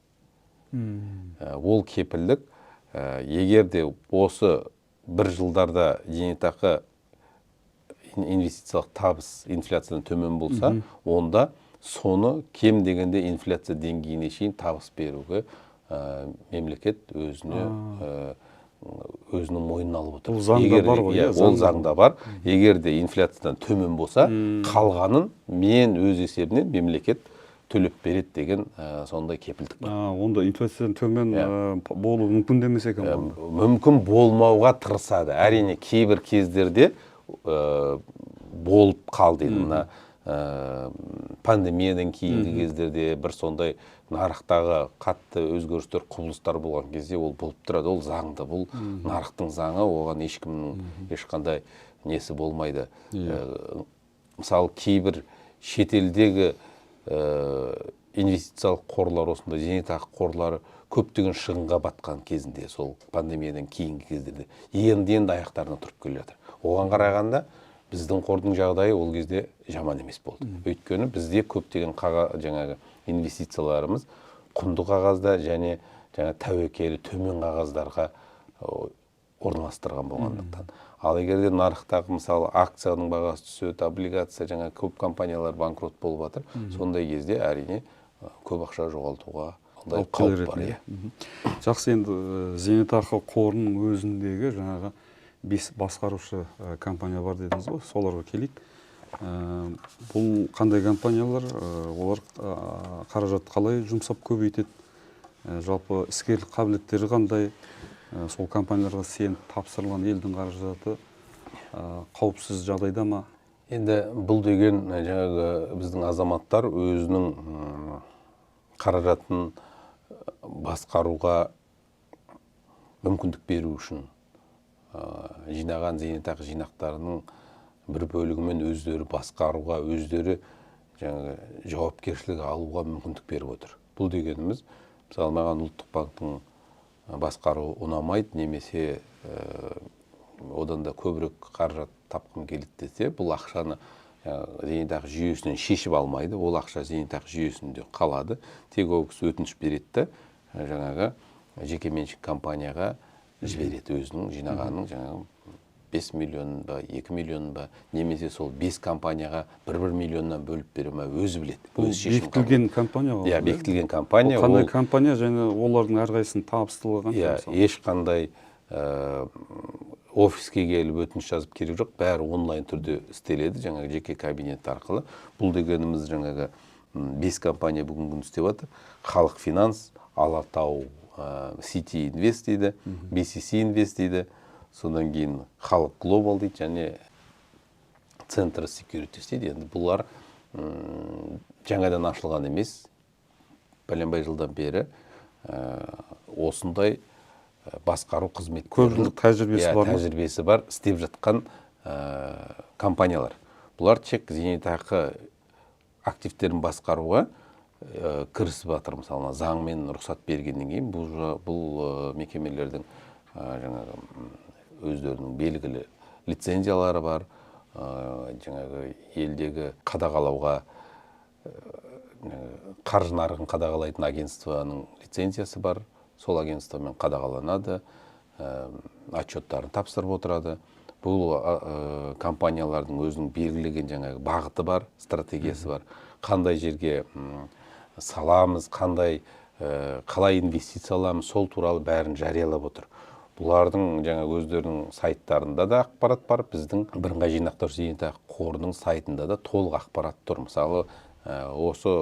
Ол кепілдік, егер де осы бір жылдарда зейнетақы инвестициялық табыс инфляциядан төмен болса, онда соны кем дегенде инфляция деңгейіне шейін табыс беруге мемлекет өзіне өзінің мойнына алып отыр. Ол заңда бар ғой, Иә, иә, ол заңда. заңда бар. Егер де инфляциядан төмен болса, қалғанын мен өз есебінен мемлекет төлеп береді деген сондай кепілдік бар. Онда инфляциядан төмен болуы мүмкін де емес екен ғой онда. Мүмкін болмауға тырысады. Әрине, кейбір кездерде болып қалды енді мына пандемиядан кейінгі кездерде бір сондай нарықтағы қатты өзгерістер, құбылыстар болған кезде ол болып тұрады. Ол заңды, бұл нарықтың заңы, оған ешкімнің ешқандай несі болмайды. Мысалы, кейбір шетелдегі инвестициялық қорлар, осындай зейнетақы қорлары көптеген шығынға батқан кезінде, сол пандемиядан кейінгі кездерде енді енді аяқтарына тұрып келе жатыр. Оған қарағанда біздің қордың жағдайы ол кезде жаман емес болды. Өйткені бізде көптеген жаңағы инвестицияларымыз құнды қағазда және жаңа тәуекелі төмен қағаздарға орналастырған болғандықтан. Ал егер де нарықтағы, мысалы, акцияның бағасы түседі, облигация, жаңа көп компаниялар банкрот болып жатыр, сондай кезде әрине көп ақша жоғалтуға ондай Алып келер қауіп бар, еді, иә. Жақсы, енді зейнетақы қорының өзіндегі жаңағы 5 басқарушы компания бар дедіңіз ғой, соларға келейік. Бұл қандай компаниялар? Олар қаражат қалай жұмсап көбейтеді? Жалпы іскерлік қабілеттері қандай? Сол компанияларға сеніп тапсырылған елдің қаражаты қауіпсіз жағдайда ма? Енді бұл деген жаңағы біздің азаматтар өзінің қаражатын басқаруға мүмкіндік беру үшін жинаған зейнетақы жинақтарының бір бөлігімен өздері басқаруға, өздері жаңағы жауапкершілік алуға мүмкіндік беріп отыр. Бұл дегеніміз, мысалы, маған Ұлттық банктың басқаруы ұнамайды немесе одан да көбірек қаражат тапқым келеді десе, бұл ақшаны зейнетақы жүйесінен шешіп алмайды, ол ақша зейнетақы жүйесінде қалады. Тек ол кісі өтініш береді де, жаңағы жекеменшік компанияға жібереді өзінің жинағанын жаңағы 5 миллион ба, 2 миллион ба, немесе сол 5 компанияға 1-1 миллионнан бөліп бере ма, өзі біледі. Бұл бекітілген компания ғой? Иә, бекітілген компания. Ол қандай компания және олардың әрқайсысының табыстылығы қанша? Иә, ешқандай офиске келіп өтініш жазып керек жоқ, бәрі онлайн түрде істеледі, жаңағы жеке кабинет арқылы. Бұл дегеніміз жаңағы 5 компания бүгінгі күні істеп жатыр. Халық Финанс, Алатау Сити Инвест дейді, BCC Инвест дейді, содан кейін Халық Глобал дейді және Центр Секьюритис дейді. Енді бұлар жаңадан ашылған емес, бәленбай жылдан бері осындай басқару қызметтерін, көп жылдық тәжірибесі бар ма? Тәжірибесі бар, істеп жатқан компаниялар. Бұлар тек зейнетақы активтерін басқаруға кірісіп жатыр. Мысалы, заңмен рұқсат бергеннен кейін бұл мекемелердің жаңағы өздерінің белгілі лицензиялары бар, жаңағы елдегі қадағалауға, қаржы нарығын қадағалайтын агентствоның лицензиясы бар. Сол агентствомен қадағаланады, отчеттарын тапсырып отырады. Бұл компаниялардың өзінің белгілеген жаңағы бағыты бар, стратегиясы бар. Қандай жерге саламыз, қандай, қалай инвестицияламыз, сол туралы бәрін жариялап отыр. Бұлардың жаңа өздерінің сайттарында да ақпарат бар, біздің бірыңғай жинақтаушы зейнетақы қорының сайтында да толық ақпарат тұр. Мысалы, осы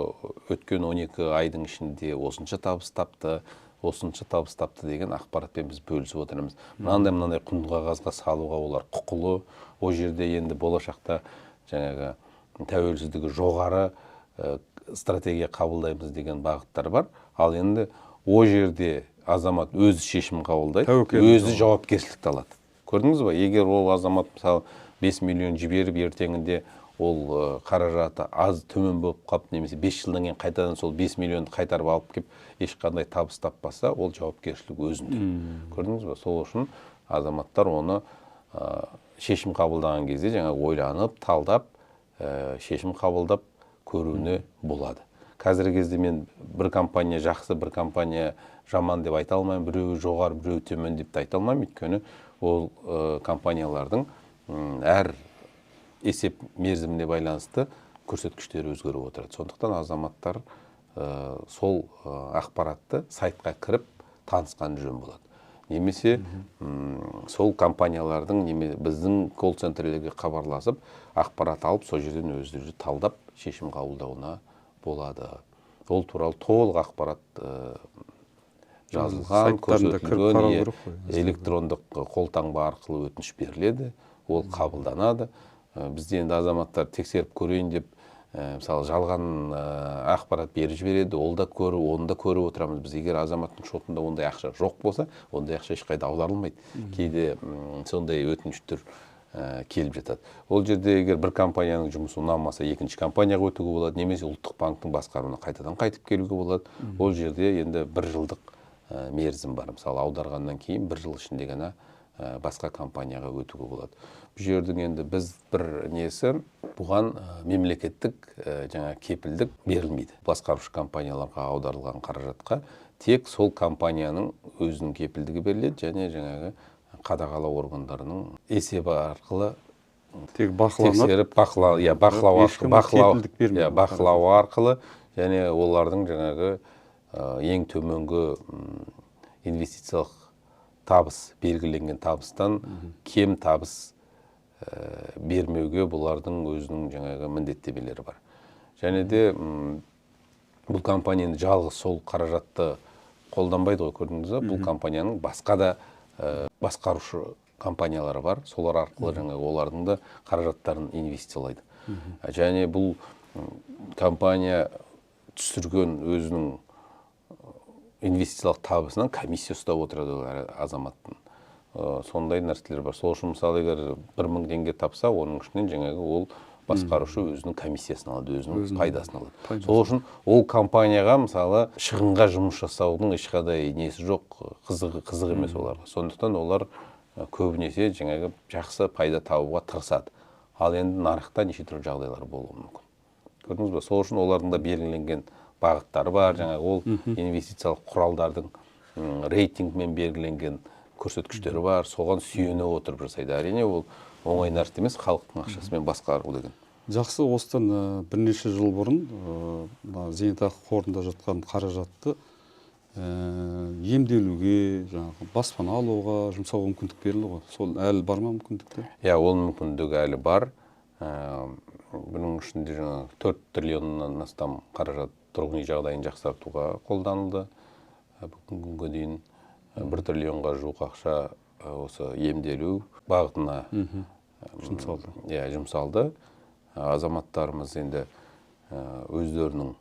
өткен 12 айдың ішінде осынша табыс тапты, осынша табыс тапты деген ақпаратпен біз бөлісіп отырмыз. Мынандай-мынандай құнды қағазға салуға олар құқылы. Ол жерде енді болашақта жаңағы тәуелсіздігі жоғары стратегия қабылдаймыз деген бағыттар бар. Ал енді ол жерде азамат өзі шешім қабылдайды, өзі жауапкершілікті алады. Көрдіңіз ба? Егер ол азамат мысалы 5 миллион жіберіп, ертеңінде ол қаражаты аз төмен болып қалып, немесе 5 жылдан кейін қайтадан сол 5 миллионды қайтарып алып келіп, ешқандай табыс таппаса, ол жауапкершілік өзінде. Көрдіңіз ба? Сол үшін азаматтар оны шешім қабылдаған кезде жаңа ойланып, талдап, шешім қабылдап көруіне болады. Қазіргі кезде мен бір компания жақсы, бір компания жаман деп айта алмаймын, біреуі жоғары, біреуі төмен деп те айта алмаймын. Өйткені ол компаниялардың әр есеп мерзіміне байланысты көрсеткіштері өзгеріп отырады. Сондықтан азаматтар сол ақпаратты сайтқа кіріп танысқан жөн болады. Немесе сол компаниялардың, біздің колл-центрлерге хабарласып, ақпарат алып, сол жерден өздері талдап шешім қабылдауына болады. Ол туралы толық ақпарат жазылған, көрсетілген, электрондық қолтаңба арқылы өтініш беріледі, ол қабылданады. Бізде енді азаматтар тексеріп көрейін деп, мысалы, жалған ақпарат беріп жібереді, ол да көріп, оны да көріп отырамыз. Біз егер азаматтың шотында ондай ақша жоқ болса, ондай ақша ешқайда аударылмайды. Кейде сондай өтініштер келіп жатады. Ол жерде егер бір компанияның жұмысы ұнамаса, екінші компанияға өтуге болады, немесе ұлттық банктің басқаруына қайтадан қайтып келуге болады. Ол жерде енді бір жылдық мерзім бар. Мысалы, аударғаннан кейін бір жыл ішінде ғана басқа компанияға өтуге болады. Бұл жердің енді біз бір несі, бұған мемлекеттік жаңа кепілдік берілмейді. Басқарушы компанияларға аударылған қаражатқа тек сол компанияның өзінің кепілдігі беріледі және жаңағы қадағалау органдарының есебі арқылы тек бақыланады, тексеріп, бақылау, иә, бақылау арқылы, бақылау, иә, бақылау арқылы және олардың жаңағы ең төменгі инвестициялық табыс, белгіленген табыстан кем табыс бермеуге бұлардың өзінің жаңағы міндеттемелері бар. Және де бұл компанияны жалғыз сол қаражатты қолданбайды ғой, көрдіңіз бе? Бұл компанияның басқа да басқарушы компаниялары бар, солар арқылы жаңағы олардың да қаражаттарын инвестициялайды. Және бұл компания түсірген өзінің инвестициялық табысынан комиссия ұстап отырады олар азаматтың. Сондай нәрселер бар. Сол үшін мысалы егер 1000 теңге тапса, оның ішінен жаңағы ол басқарушы өзінің комиссиясын алады, өзінің пайдасын алады. Сол үшін ол компанияға мысалы шығынға жұмыс жасаудың ешқандай несі жоқ, қызық емес оларға. Сондықтан олар көбінесе жаңағы жақсы пайда табуға тырысады. Ал енді нарықта неше түрлі жағдайлар болуы мүмкін. Көрдіңіз бе? Сол үшін олардың да белгіленген бағыттары бар. Жаңағы ол инвестициялық құралдардың рейтингімен белгіленген Көрсеткіштері бар, соған сүйене отырып жасайды. Әрине, ол оңай нәрсе емес, халықтың ақшасымен басқару деген. Жақсы, осыдан бірнеше жыл бұрын мына зейнетақы қорында жатқан қаражатты емделуге, жаңағы баспана алуға жұмсауға мүмкіндік берілді ғой. Сол әлі бар ма мүмкіндікті? Иә, ол мүмкіндік әлі бар. Бұның ішінде жаңағы 4 триллионнан астам қаражат тұрғын үй жағдайын жақсартуға қолданылды. Бүгінгі күнге дейін 1 триллионға жуық ақша осы емделу бағытына жұмсалды. Иә, жұмсалды. Азаматтарымыз енді өздерінің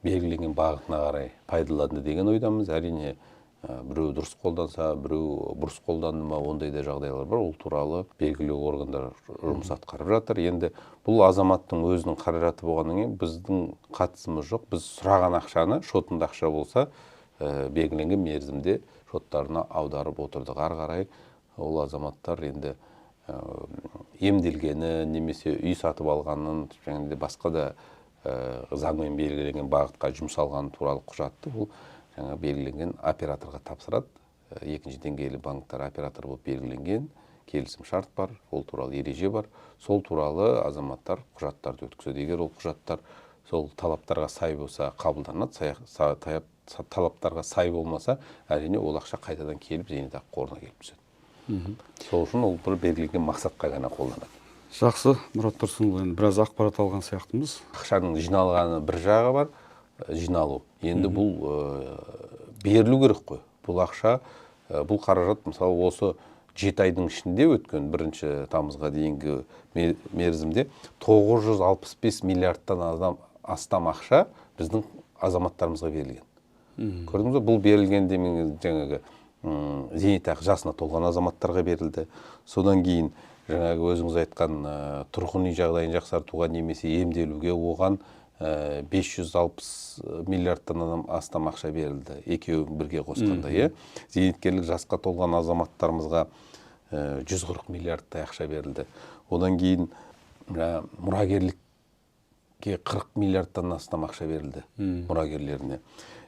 белгіленген бағытына қарай пайдаланды деген ойдамыз. Әрине, біреу дұрыс қолданса, біреу бұрыс қолданды ма, ондай да жағдайлар бар. Ол туралы белгілі органдар жұмыс атқарып жатыр. Енді бұл азаматтың өзінің қаражаты болғаннан кейін біздің қатысымыз жоқ. Біз сұраған ақшаны, шотында ақша болса, белгіленген мерзімде шоттарына аударып отырдық. Ары қарай ол азаматтар енді емделгені немесе үй сатып алғанын және де басқа да заңмен белгіленген бағытқа жұмсалғаны туралы құжатты ол жаңа белгіленген операторға тапсырады. Екінші деңгейлі банктар оператор болып белгіленген, келісім шарт бар, ол туралы ереже бар. Сол туралы азаматтар құжаттарды өткізеді. Егер ол құжаттар сол талаптарға сай болса, қабылданады, талаптарға сай болмаса, әрине ол ақша қайтадан келіп зейнетақы қорына келіп түседі. Сол үшін ол бір белгіленген мақсатқа ғана қолданады. Жақсы, Мұрат Тұрсынұлы, енді біраз ақпарат алған сияқтымыз. Ақшаның жиналғаны бір жағы бар, жиналу. Енді бұл берілу керек қой. Бұл ақша, бұл қаражат, мысалы, осы 7 айдың ішінде өткен 1 тамызға дейінгі мерзімде 965 миллиардтан астам ақша біздің азаматтарымызға берілген. Көрдіңіз бе, бұл берілген демеңіз жаңағы зейнетақы жасына толған азаматтарға берілді. Содан кейін жаңағы өзіңіз айтқан тұрғын үй жағдайын жақсартуға немесе емделуге оған 560 миллиардтан астам ақша берілді, екеуін бірге қосқанда, иә. Зейнеткерлік жасқа толған азаматтарымызға 140 миллиардтай ақша берілді. Одан кейін мұрагерлікке 40 миллиардтан астам ақша берілді мұрагерлеріне.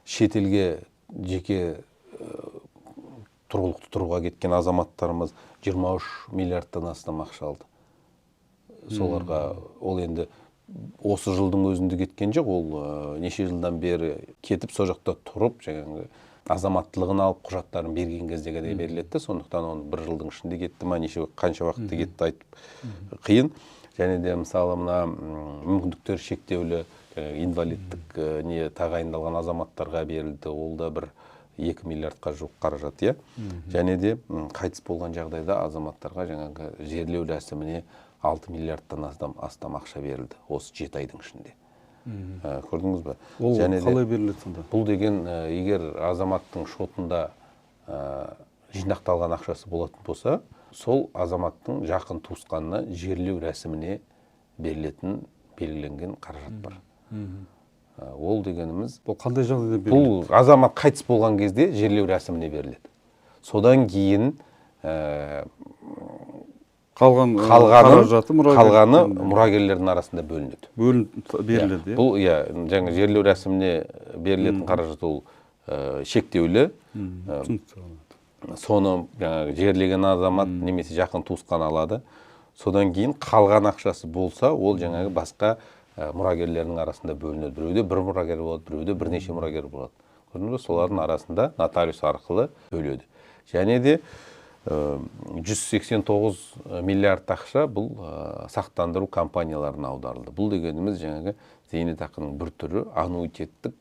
Шетелге жеке тұрғылықты тұруға кеткен азаматтарымыз 23 миллиардтан астам ақша алды. Соларға ол енді осы жылдың өзінде кеткен жоқ, ол неше жылдан бері кетіп, сол жақта тұрып, жаңағы азаматтылығын алып, құжаттарын берген кезде де беріледі. Сондықтан оны бір жылдың ішінде кетті ма, неше қанша уақытта кетті айтып қиын. Және де мысалы мына мүмкіндіктері шектеулі инвалидтік не тағайындалған азаматтарға берілді, ол да бір 2 миллиардқа жуық қаражат, иә. Және де қайтыс болған жағдайда азаматтарға жаңағы жерлеу рәсіміне 6 миллиардтан астам ақша берілді осы 7 айдың ішінде. Көрдіңіз бе? Ол қалай беріледі сонда? Бұл деген егер азаматтың шотында жинақталған ақшасы болатын болса, сол азаматтың жақын туысқанына жерлеу рәсіміне берілетін белгіленген қаражат бар. Ол дегеніміз, бұл қандай жағдайда беріледі? Бұл азамат қайтыс болған кезде жерлеу рәсіміне беріледі. Содан кейін қалған қаражаты қалғаны мұрагерлердің арасында бөлінеді. Бөлініп беріледі, иә? Бұл, иә, жаңа жерлеу рәсіміне берілетін қаражат ол шектеулі. Соны жаңағы жерлеген азамат немесе жақын туысқан алады. Содан кейін қалған ақшасы болса, ол жаңағы басқа мұрагерлердің арасында бөлінеді. Біреуде бір мұрагер болады, біреуде бірнеше мұрагер болады. Көрдіңіз бе? Солардың арасында нотариус арқылы бөледі. Және де 189 миллиард ақша бұл сақтандыру компанияларына аударылды. Бұл дегеніміз жаңағы зейнетақының бір түрі, аннуитеттік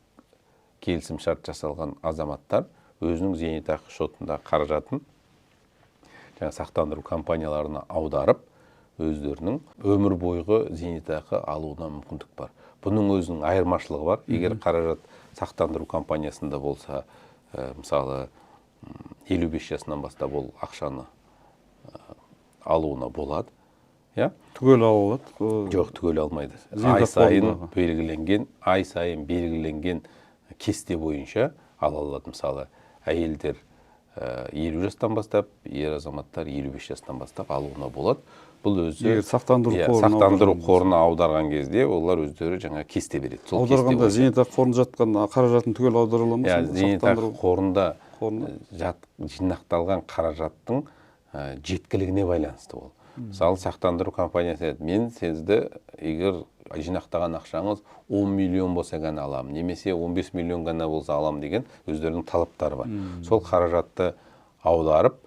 келісімшарт жасалған азаматтар өзінің зейнетақы шотындағы қаражатын жаңа сақтандыру компанияларына аударып, өздерінің өмір бойғы зейнетақы алуына мүмкіндік бар. Бұның өзінің айырмашылығы бар. Егер қаражат сақтандыру компаниясында болса, мысалы, 55 жасынан бастап ол ақшаны алуына болады. Иә? Түгел ала алады? Жоқ, түгел алмайды. Ай сайын белгіленген, ай сайын белгіленген кесте бойынша ала алады. Мысалы, әйелдер 50 жастан бастап, ер азаматтар 55 жастан бастап алуына болады. Бұл өзі егер сақтандыру қорына сақтандыру қорына аударған кезде олар өздері жаңа кесте береді. Сол аударғанда зейнетақы қорында жатқан қаражатын түгел аудара ала ма? Иә, зейнетақы қорында қорына? Жинақталған қаражаттың жеткілігіне байланысты ол. Мысалы, сақтандыру компаниясы айтады, мен сізді егер жинақтаған ақшаңыз 10 миллион болса ғана аламын, немесе 15 миллион ғана болса аламын деген өздерінің талаптары бар. Сол қаражатты аударып,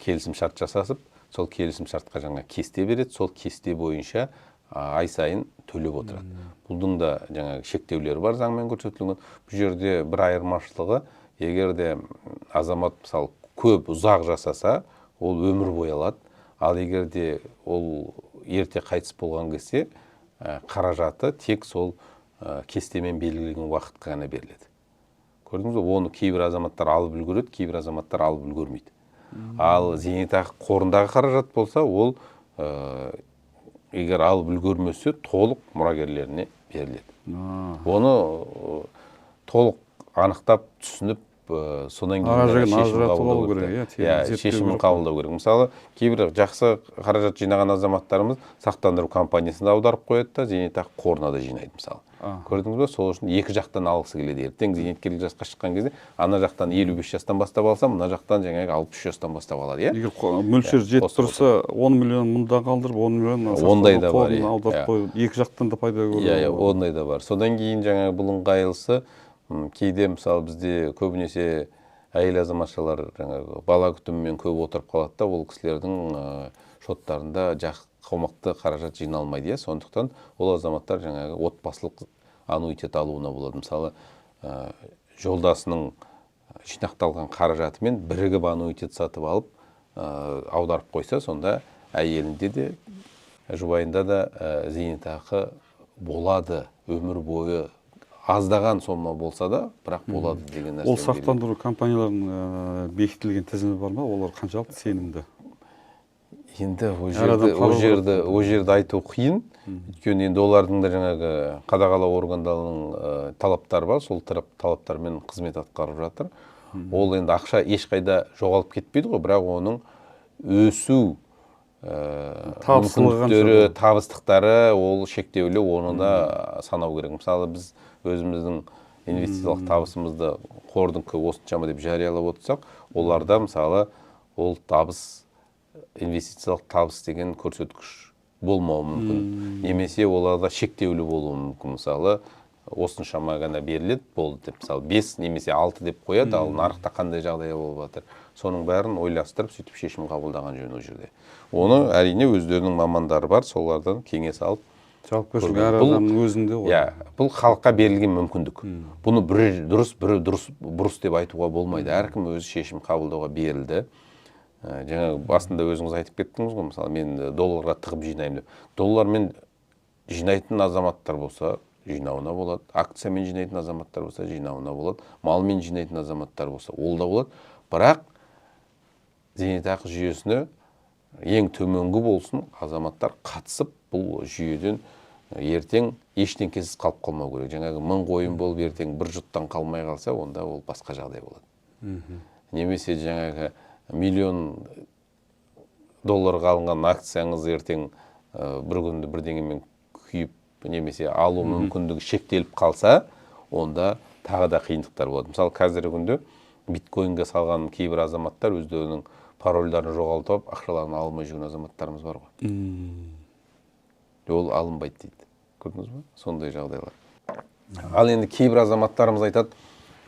келісім шарт жасасып, сол келісім шартқа жаңа кесте береді, сол кесте бойынша ай сайын төлеп отырады. Бұның да жаңағы шектеулері бар, заңмен көрсетілген. Бұл жерде бір айырмашылығы, егер де азамат мысалы көп ұзақ жасаса, ол өмір бойы алады. Ал егер де ол ерте қайтыс болған кезде, қаражаты тек сол кестемен белгіленген уақытқа ғана беріледі. Көрдіңіз бе? Оны кейбір азаматтар алып үлгереді, кейбір азаматтар алып үлгермейді. Ал зейнетақы қорындағы қаражат болса, ол егер алып үлгермесе, толық мұрагерлеріне беріледі. Оны толық анықтап, түсініп, содан кейін шешім қабылдау керек. Иә, шешімін қабылдау керек. Мысалы, кейбір жақсы қаражат жинаған азаматтарымыз сақтандыру компаниясына аударып қояды да, зейнетақы қорына да жинайды мысалы. Көрдіңіз бе? Сол үшін екі жақтан алғысы келеді. Ертең зейнеткерлік жасқа шыққан кезде ана жақтан 55 жастан бастап алса, мына жақтан жаңағы 63 жастан бастап алады, иә? Егер мөлшер жетіп тұрса, 10 миллион мұнда қалдырып, 10 миллион ондай да бар, аударып қойып, екі жақтан да пайда көру. Иә, ондай да бар. Содан кейін жаңағы бұл ыңғайлысы, кейде мысалы бізде көбінесе әйел азаматшалар жаңағы бала күтімімен көп отырып қалады да, ол кісілердің шоттарында қомақты қаражат жиналмайды, иә. Сондықтан ол азаматтар жаңағы отбасылық аннуитет алуына болады. Мысалы, жолдасының жинақталған қаражатымен бірігіп аннуитет сатып алып, аударып қойса, сонда әйелінде де, жұбайында да зейнетақы болады өмір бойы. Аздаған сома болса да, бірақ болады деген нәрсе. Ол сақтандыру компанияларының бекітілген тізімі бар ма? Олар қаншалықты сенімді? Енді ол жерді айту қиын. Өйткені енді олардың да жаңағы қадағалау органдарының талаптары бар, сол талаптармен қызмет атқарып жатыр. Ол енді ақша ешқайда жоғалып кетпейді ғой, бірақ оның өсу мүмкіндіктері, табыстықтары ол шектеулі, оны да санау керек. Мысалы, біз өзіміздің инвестициялық табысымызды қордың осыншама деп жариялап отырсақ, оларда мысалы ол табыс, инвестициялық табыс деген көрсеткіш болмауы мүмкін. Немесе оларда шектеулі болуы мүмкін. Мысалы, осыншама ғана беріледі болды деп, мысалы 5 немесе 6 деп қояды, ал нарықта қандай жағдай болып жатыр, соның бәрін ойластырып, сөйтіп шешім қабылдаған жөн ол жерде. Оны әрине өздерінің мамандары бар, солардан кеңес алып. Жауапкершілік әр адамның өзінде ғой. Иә, бұл халыққа берілген мүмкіндік. Бұны бірі дұрыс, бірі дұрыс, бұрыс деп айтуға болмайды. Әркім өзі шешім қабылдауға берілді. Жаңа басында өзіңіз айтып кеттіңіз ғой, мысалы, мен долларға тығып жинаймын деп. Доллармен жинайтын азаматтар болса, жинауына болады. Акциямен жинайтын азаматтар болса, жинауына болады. Малмен жинайтын азаматтар болса, ол да болады. Бірақ зейнетақы жүйесіне ең төменгі болсын азаматтар қатысып, бұл жүйеден ертең ештеңкесіз қалып қалмау керек. Жаңағы мың қойым болып ертең бір жұттан қалмай қалса, онда ол басқа жағдай болады. Немесе жаңағы миллион долларға алынған акцияңыз ертең бір күнде бірдеңемен күйіп, немесе алу мүмкіндігі шектеліп қалса, онда тағы да қиындықтар болады. Мысалы, қазіргі күнде биткоинге салған кейбір азаматтар өздерінің парольдарын жоғалтып алып, ақшаларын ала алмай жүрген азаматтарымыз бар ғой. Ол алынбайды дейді. Көрдіңіз бе? Сондай жағдайлар. Ал енді кейбір азаматтарымыз айтады,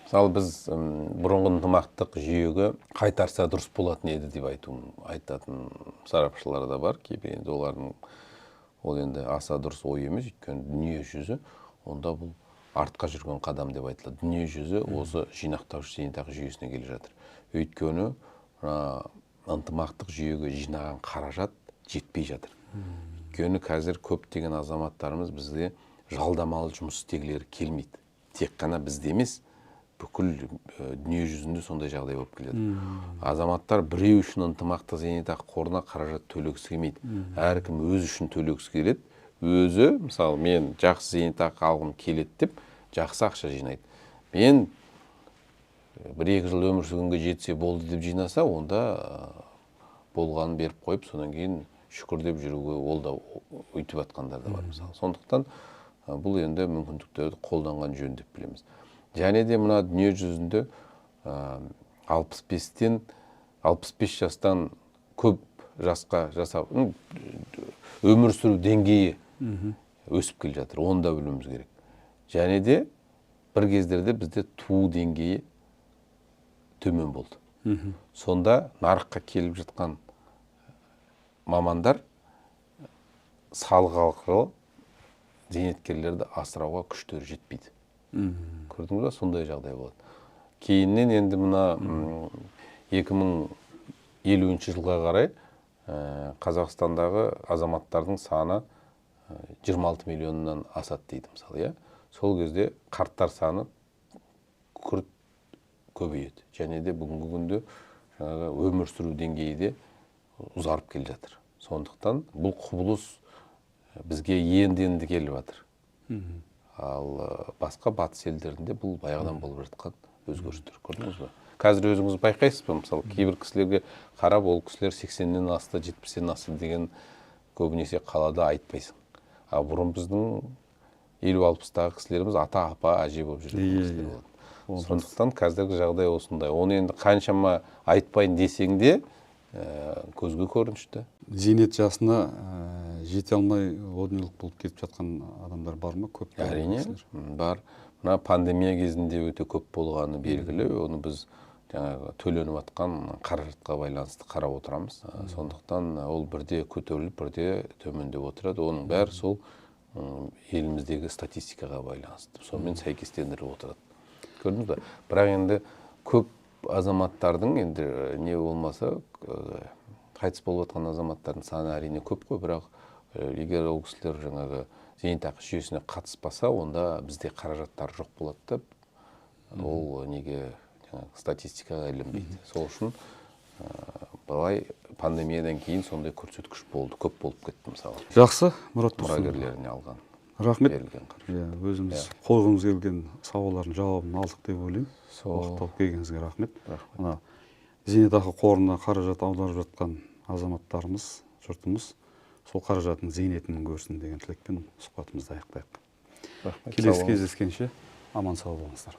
мысалы, біз бұрынғы ынтымақтық жүйеге қайтарса дұрыс болатын еді деп айтатын сарапшылар да бар. Кейбір енді олардың ол енді аса дұрыс ой емес, өйткені дүние жүзі онда бұл артқа жүрген қадам деп айтылады. Дүние жүзі осы жинақтаушы зейнетақы жүйесіне келе жатыр. Өйткені ынтымақтық жүйеге жинаған қаражат жетпей жатыр. Өйткені қазір көптеген азаматтарымыз бізге жалдамалы жұмыс істегілері келмейді. Тек қана бізде емес, бүкіл дүние жүзінде сондай жағдай болып келеді. Азаматтар біреу үшін ынтымақты зейнетақы қорына қаражат төлегісі келмейді. Әркім өзі үшін төлегісі келеді. Өзі, мысалы, мен жақсы зейнетақы алғым келеді деп жақсы ақша жинайды. Мен бір-екі жыл өмір сүргенге жетсе болды деп жинаса, онда болғанын беріп қойып, содан кейін шүкір деп жүруге ол да өйтіп жатқандар да бар, мысалы. Сондықтан бұл енді мүмкіндіктерді қолданған жөн деп білеміз. Және де мына дүние жүзінде 65 жастан көп жасқа жасап өмір сүру деңгейі өсіп келе жатыр. Оны да білуіміз керек. Және де бір кездерде бізде туу деңгейі төмен болды. Сонда нарыққа келіп жатқан мамандар салық арқылы зейнеткерлерді асырауға күштері жетпейді. Көрдіңіз ба, сондай жағдай болады. Кейіннен енді мына 2050 жылға қарай Қазақстандағы азаматтардың саны 26 миллионнан асады дейді мысалы, иә. Сол кезде қарттар саны күрт көбейеді. Және де бүгінгі күнде жаңағы өмір сүру деңгейі де ұзарып келе жатыр. Сондықтан бұл құбылыс бізге енді-енді келіп жатыр. Ал басқа батыс елдерінде бұл баяғыдан болып жатқан өзгерістер. Көрдіңіз бе? Қазір өзіңіз байқайсыз ба, мысалы, кейбір кісілерге қарап, ол кісілер 80-нен асты, 70-тен асты деген көбінесе қалада айтпайсың. А бұрын біздің 50-60-тағы кісілеріміз ата, апа, әже болып жүретін кісілер болатын. Сондықтан қазіргі жағдай осындай. Оны енді қаншама айтпайын десең де, көзге көрінішті. Зейнет жасына жете алмай о дүниелік болып кетіп жатқан адамдар бар ма? Көп пе? Әрине, бар. Мына пандемия кезінде өте көп болғаны белгілі. Оны біз жаңағы төленіп жатқан қаражатқа байланысты қарап отырамыз. Сондықтан ол бірде көтеріліп, бірде төмендеп отырады. Оның бәрі сол еліміздегі статистикаға байланысты. Сонымен сәйкестендіріп отырады. Көрдіңіз бе? Бірақ енді көп азаматтардың енді не болмаса, қайтыс болып жатқан азаматтардың саны әрине көп қой, бірақ егер ол кісілер жаңағы зейнетақы жүйесіне қатыспаса, онда бізде қаражаттар жоқ болады да, ол неге жаңағы статистикаға ілінбейді. Сол үшін былай пандемиядан кейін сондай көрсеткіш болды, көп болып кетті мысалы. Жақсы, Мұрат Тұрсын. Мұрагерлеріне алған. Рахмет. Берілген қаржы. Иә, өзіміз қойғымыз келген сауалдардың жауабын алдық деп ойлаймын. Уақыт тауып келгеніңізге рахмет. Рахмет. Мына зейнетақы қорына қаражат аударып жатқан азаматтарымыз, жұртымыз сол қаражаттың зейнетін көрсін деген тілекпен сұхбатымызды аяқтайық. Рахмет, Келесі сау болыңыз. кездескенше аман сау болыңыздар.